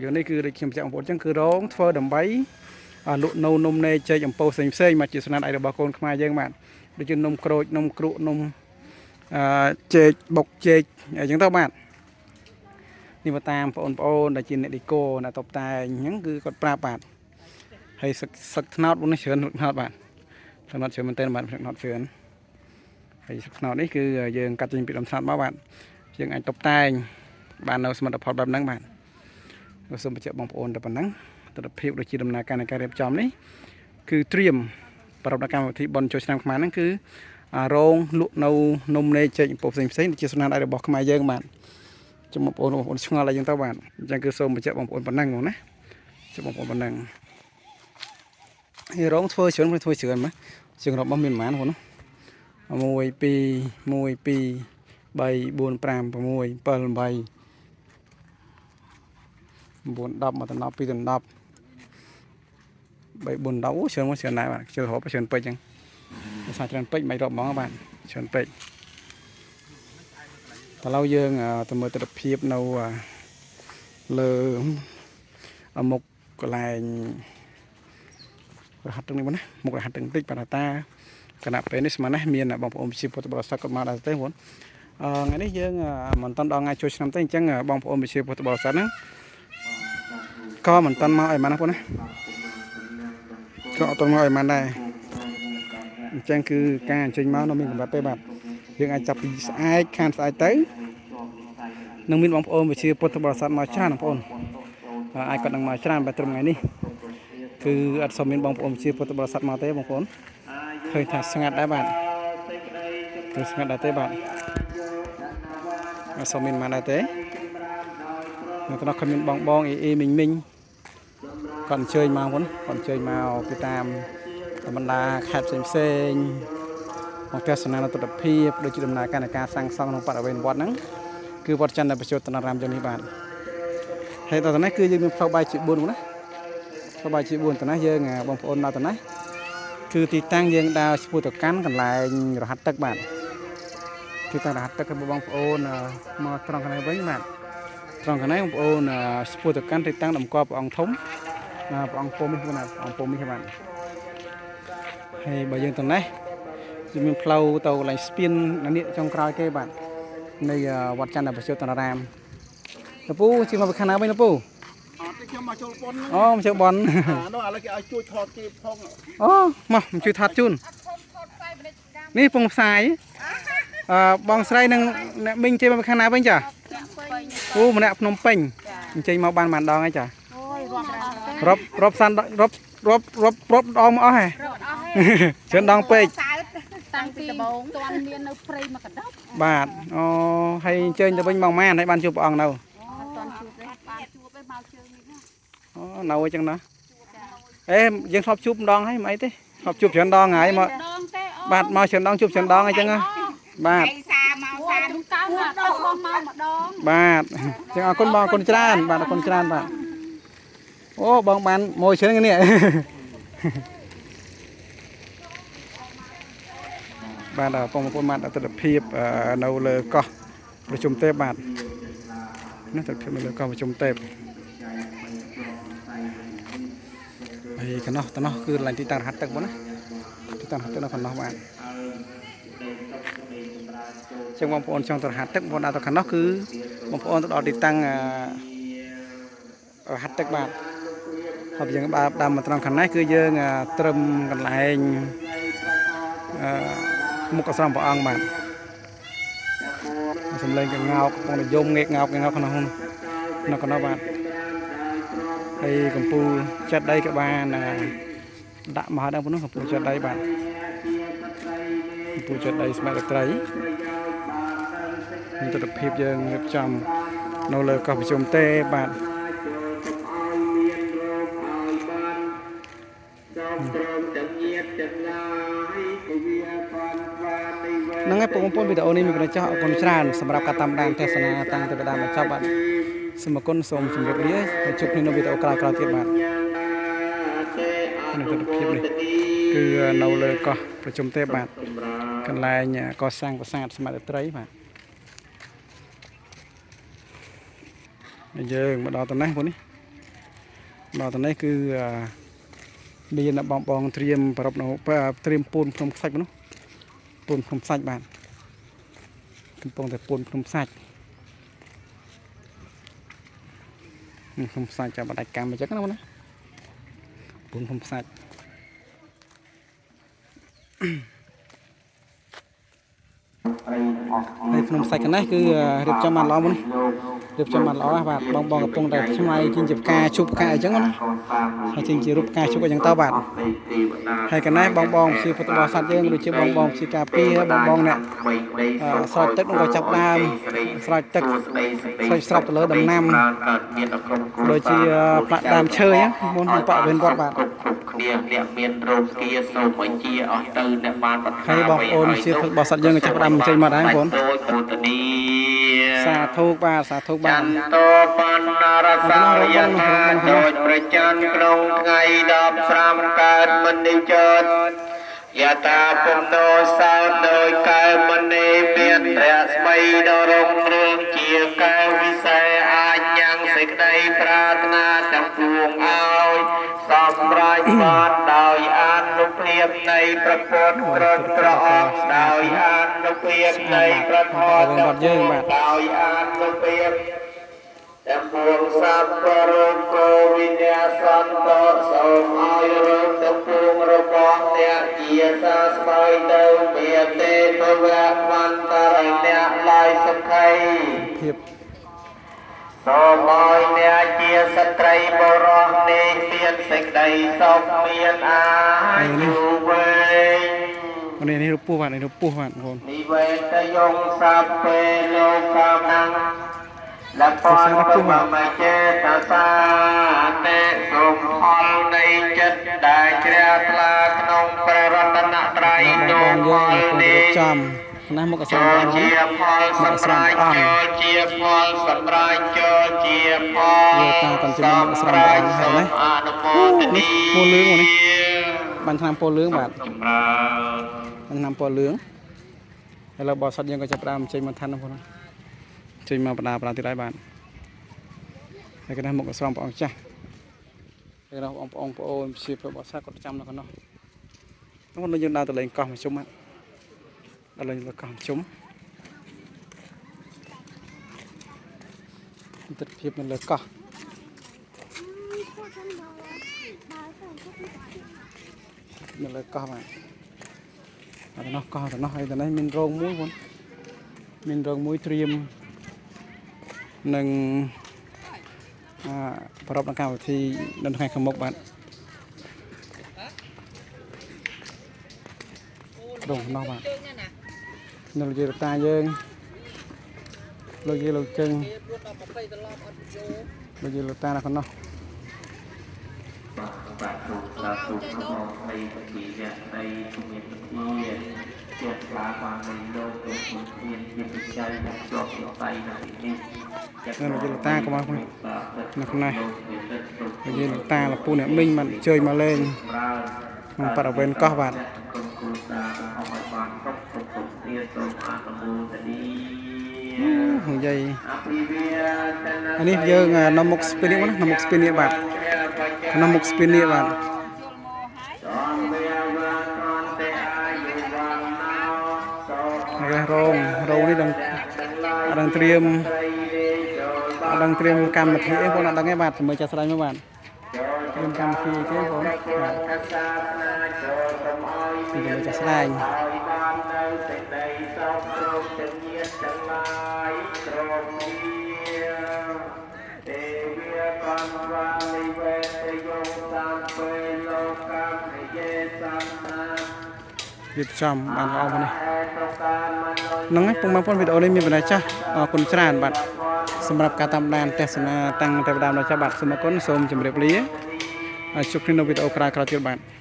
យើងនេះគឺដូចខ្ញុំបញ្ជាក់បងប្អូនអញ្ចឹងគឺរោងធ្វើដើម្បីលក់នៅនំនេចេកអំពៅផ្សេងផ្សេងមកជាស្នាដៃរបស់កូនខ្មែរយើងបាទដូចជានំក្រូចនំគ្រក់នំអឺចេកបុកចេកអញ្ចឹងទៅបាទនេះមកតាមបងប្អូនដែលជាអ្នកឌីកូអ្នកតបតែងអញ្ចឹងគឺគាត់ប្រាប់បាទហើយសឹកសឹកថ្នោតបងនេះច្រើនថ្នោតបាទថ្នោតច្រើនមែនទែនបាទថ្នោតច្រើនហើយសឹកថ្នោតនេះគឺយើងកាត់ចេញពីដើមថ្នោតមកបាទយើងអាចតបតែងបាននៅសមិទ្ធផលបែបហ្នឹងបាទសូមបញ្ជាក់បងប្អូនតែប៉ុណ្ណឹងទស្សនភាពដូចជាដំណើរការនៃការរៀបចំនេះគឺត្រៀមប្រពៃកម្មវិធីបុណ្យចូលឆ្នាំខ្មែរហ្នឹងគឺរោងលក់នៅនំនេចេកអំពៅផ្សេងផ្សេងៗជាស្នាដៃរបស់ខ្មែរយើងបាទជំបងប្អូនបងប្អូនឆ្ងល់អីចឹងទៅបាទអញ្ចឹងគឺសូមបញ្ជាក់បងប្អូនប៉ុណ្ណឹងហ្មងណាជបងប្អូនប៉ុណ្ណឹងហើយរោងធ្វើច្រើនធ្វើច្រើនណាជាងរបស់មានប៉ុន្មានបងណា1 2 1 2 3 4 5 6 7 8 9 10មកដល់2ដល់10 3 4 10អូច្រើនមកច្រើនដែរបាទជិលរាប់ច្រើនពេកចឹងភាសាច្រើនពេកមិនរាប់ហ្មងបាទច្រើនពេកតើឡូវយើងទៅមើលទស្សនភាពនៅលើមុខកន្លែងរហ័សទឹកនេះបងណាមុខរហ័សទឹកបន្តិចបាទតាគណៈពេលនេះស្មានណាស់មានបងប្អូនប្រជាពុទ្ធបរិស័ទគាត់មកដែរទេបងអឺថ្ងៃនេះយើងមិនតន់ដល់ថ្ងៃចូលឆ្នាំទេអញ្ចឹងបងប្អូនប្រជាពុទ្ធបរិស័ទហ្នឹងក៏មិនតន់មកអីម៉ានណាបងណាក៏អត់តន់មកអីម៉ានដែរអញ្ចឹងគឺការអញ្ជើញមកនៅមានកម្រិតទេបាទយើងអាចចាប់ពីស្អែកខានស្អែកទៅនឹងមានបងប្អូនប្រជាពុទ្ធបរិស័ទមកច្រើនបងប្អូនអាចគាត់នឹងមកច្រើនបែបត្រឹមថ្ងៃនេះគឺអត់សូវមានបងប្អូនប្រជាពុទ្ធបរិស័ទមកទេបងប្អូនឃើញថាស្ងាត់ដែរបាទគឺស្ងាត់ដែរទេបាទអត់សូវមានមកដែរទេនៅក្នុងគ្មានបងបងអ៊ីអ៊ីមីងមីងគាត់អញ្ជើញមកបងគាត់អញ្ជើញមកពីតាមបណ្ដាខេត្តផ្សេងផ្សេងមកទស្សនាទស្សនភាពដូចជាដំណើរការនៃការសាងសង់ក្នុងបរិវេណវត្តហ្នឹងគឺវត្តចន្ទប្រជុតនរាមយ៉ាងនេះបាទហើយដល់នេះគឺយើងមានផ្លូវបាយជា4បងណាផ្លូវបាយជា4តនេះយើងបងប្អូនដល់តនេះគឺទីតាំងយើងដើរឆ្ពោះទៅកាន់កន្លែងរហ័តទឹកបាទទីតាំងរហ័តទឹករបស់បងប្អូនមកត្រង់កន្លែងវិញបាទត្រង់កន្លែងបងប្អូនឆ្ពោះទៅកាន់ទីតាំងតម្កល់ព្រះអង្គធំព្រះអង្គពុំនេះបងណាព្រះអង្គពុំនេះបាទហើយបើយើងទៅនេះយើងមានផ្លូវទៅកន្លែងស្ពាននេះចុងក្រោយគេបាទនៃវត្តចន្ទប្រជុតនរាមលពូជិះមកពីខាងណាវិញលពូ អត់ទេខ្ញុំមកចូលប៉ុនហ្នឹង អូមកជើបន អានោះឥឡូវគេឲ្យជួយថតគេផង អូមកមកជួយថតជូននេះពងផ្សាយអឺបងស្រីនិងអ្នកមីងជិះមកពីខាងណាវិញចាអូម្នាក់ភ្នំពេញអញ្ជើញមកបានប៉ុន្មានដងហើយចា អូយរាប់អស់ទេ រាប់រាប់សានរាប់រាប់រាប់រាប់ដងមកអស់ហ៎ រាប់អស់ទេ ច្រើនដងពេក តាំងពីដំបូងតាន់មាននៅព្រៃមកកណ្ដប់ បាទអូហើយអញ្ជើញទៅវិញមកម៉ានហើយបានជួបព្រះអង្គនៅ អត់តាន់ជួបទេបានជួបទេមកជើងនេះណា អូនៅអញ្ចឹងណាអេយើងធ្លាប់ជួបម្ដងហើយមិនអីទេធ្លាប់ជួបច្រើនដងហើយមក ដងទេអូ បាទមកច្រើនដងជួបច្រើនដងអញ្ចឹងណាបាទ ឯសាមក សា សា នោះកៅមកដងមកម្ដង បាទចឹងអរគុណបងអរគុណច្រើនបាទអរគុណច្រើនបាទអូបងបានមួយច្រើននេះ បាទបងប្អូនបាទទស្សនភាពនៅលើកោះប្រជុំទេពបាទនេះទស្សនភាពនៅលើកោះប្រជុំទេពហើយកណោះតណោះគឺកន្លែងទីតាំងរហ័សទឹកបងណាទីតាំងរហ័សទឹកនៅកណោះបាទចឹងបងប្អូនចង់ទៅរហ័សទឹកបងប្អូនដើរទៅខាងនោះគឺបងប្អូនទៅដល់ទីតាំងរហ័សទឹកបាទហើយយើងបើដើមមកត្រង់ខាងនេះគឺយើងត្រឹមកន្លែងអឺមុខអាស្រមព្រះអង្គបាទសំឡេងកងោកកំពុងតែយំងែកងោកងោកក្នុងនៅក្នុងបាទហើយកំពូលចិត្តដីក៏បានដាក់មកដល់នោះកំពូលចិត្តដីបាទកំពូលចិត្តដីស្មៃរត្រី ទស្សនភាពយើងរៀបចំនៅលើកោះប្រជុំទេបាទហ្នឹងហើយបងប្អូនវីដេអូនេះមានប្រយោជន៍អរគុណច្រើនសម្រាប់ការតាមដានទស្សនាតាំងពីដើមដល់ចប់បាទសូមអរគុណសូមជម្រាបលាហើយជួបគ្នានៅវីដេអូក្រោយៗទៀតបាទក្នុងទស្សនភាពនេះគឺនៅលើកោះប្រជុំទេបាទកន្លែងកសាងប្រាសាទសមត្ថត្រីបាទយើងមកដល់តំណេះបងនេះ ដល់ទៅនេះគឺអឺមានបងបងត្រៀមប្រពនៅត្រៀមពូនភ្នំខ្សាច់នោះពូនភ្នំខ្សាច់បាទកំពុងតែពូនភ្នំខ្សាច់នេះភ្នំខ្សាច់ចាប់បដាច់កម្មអញ្ចឹងណាបងណាពូនភ្នំខ្សាច់ ហើយភ្នំសាច់កណេះគឺរៀបចំបានល្អមុនរៀបចំបានល្អណាស់បាទបងបងកំពុងតែឆ្នៃជាជាផ្កាជប់ផ្កាអីចឹងណាហើយជាជារូបផ្កាជប់អីចឹងទៅបាទហើយកណេះបងបងជាពុទ្ធបរិស័ទយើងដូចជាបងបងជាការពារបងបងអ្នកស្រោចទឹកនោះក៏ចាប់ដើមស្រោចទឹកស្រោចស្រពទៅលើដំណាំដូចជាផ្លាក់ដើមឈើហ្នឹងមុនក្នុងបរិវេណវត្តបាទ គ្រប់គ្រប់គ្នាអ្នកមានរោគាសូមឲ្យជាអស់ទៅអ្នកបានប្រាថ្នា ហើយបងប្អូនជាពុទ្ធបរិស័ទយើងក៏ចាប់ផ្ដើមអញ្ជើញមកដែរបងប្អូន ដូចពុទ្ធនី សាធុបាទសាធុបាទ ចន្ទោបណ្ណារសាយថាដោយប្រច័នក្នុងថ្ងៃ15កើតមនិចតយតាពុំនោសោតដោយកែវមនីមានព្រះស្មីដ៏រុងរឿងជាកែវវិសេសអាចញ៉ាំងសេចក្តីប្រាថ្នាទាំងពួងឲ្យសម្រេចបានដោយអនុភាពនៃព្រះពុទ្ធគ្រប់ព្រះអង្គដោយអនុភាពនៃព្រះធម៌ទាំងពួងដោយអនុភាពទាំងពួងសត្វប្ររោគោវិញ្ញាសន្តោសូមឲ្យរោគទាំងពួងរបស់អ្នកជាសាស្បើយទៅមេទេភវៈវន្តរអ្នកឡាយសុខី ភាព សូមឲ្យអ្នកជាស្ត្រីបុរសនេះមានសេចក្តីសុខមានអាយុវែង នេះនេះរូបពស់បាទនេះរូបពស់បាទបងប្អូន និវេតយងសពេលោកំលពនពមចេតសានេសូមផលនៃចិត្តដែលជ្រះថ្លាក្នុងព្រះរតនត្រ័យ បងបង នោះ យើង ផល កំពុងតែរៀ នេះ បចំណាមុខអស ចូល របង ជាផលសម្រាប់ចូលជាផលសម្រាប់ចូលជាផល យកតាកំជំនុំអស្រមព្រះអង្គហើយណា អនុមោទ នេះ នី ពណ៌លឿងមកនេះ បានឆ្នាំពណ៌លឿងបាទ ចម្រើន បានឆ្នាំពណ៌លឿងហើយឡើយបរិស័ទយើងក៏ចាប់ផ្ដើមចេញមកឋាននោះបងចេញមកបដាបដាទៀតហើយបាទហើយកណ្ដាមុខអស្រមព្រះអង្គចាស់ហើយកណ្ដាបងប្អូនប្អូនជាព្រះបរិស័ទគាត់ចាំនៅកណ្ដោះនោះយើងដើរទៅលេងកោះមួយជុំបាទដើរលេងលើកោះមួយជុំទិដ្ឋភាពនៅលើកោះ នៅលើកោះបាទអត់នោះកោះទៅនោះហើយទៅនេះមានរោងមួយបងមានរោងមួយត្រៀមនឹងអឺប្រពនឹងកម្មវិធីនៅថ្ងៃខាងមុខបាទរោងនោះបាទនៅលោកយាយលោកតាយើងលោកយាយលោកជឹងលោកយាយលោកតានៅខាងនោះ បាទទូឡាទូក្នុងនៃពទីអ្នកនៃជំនាញពទីជាខ្លាបាននៃលោកទៅមានជាបច្ច័យនិងជាប់វិស័យនៅទីនេះ នៅលោកយាយលោកតាក៏មកផងនៅខាងនេះលោកយាយលោកតាលោកពូអ្នកមីងបានអញ្ជើញមកលេងក្នុងបរិវេណកោះបាទ ក្រុមគ្រួសារទាំងអស់ឲ្យបានគ្រប់គ្រប់គ្រប់គ្នាសូមអនុមោទនា និយាយ អភិវាទន អានេះយើងនៅមុខស្ពាននេះណានៅមុខស្ពាននេះបាទនៅមុខស្ពាននេះបាទរេះរងរងនេះដឹងអត់ដឹងត្រៀមអត់ដឹងត្រៀមកម្មវិធីអីបងអត់ដឹងទេបាទមើលចាស់ស្ដាយមកបាទត្រៀមកម្មវិធីអីទេបងបាទពីមើលចាស់ស្ដាយ ឲ្យបាននៅសេចក្តីសុខគ្រប់ទាំងញាតិទាំងឡាយគ្រប់គ្នាទេវាកម្មវាលិវេតយងសំពេលោកមយេសំណា រៀបចំបានល្អមកនេះហ្នឹងហើយពុកម៉ែបងប្អូនវីដេអូនេះមានបណ្ដាចាស់អរគុណច្រើនបាទសម្រាប់ការតាមដានទស្សនាតាំងតែដើមដល់ចប់បាទសូមអរគុណសូមជម្រាបលាហើយជួបគ្នានៅវីដេអូក្រោយៗទៀតបាទ។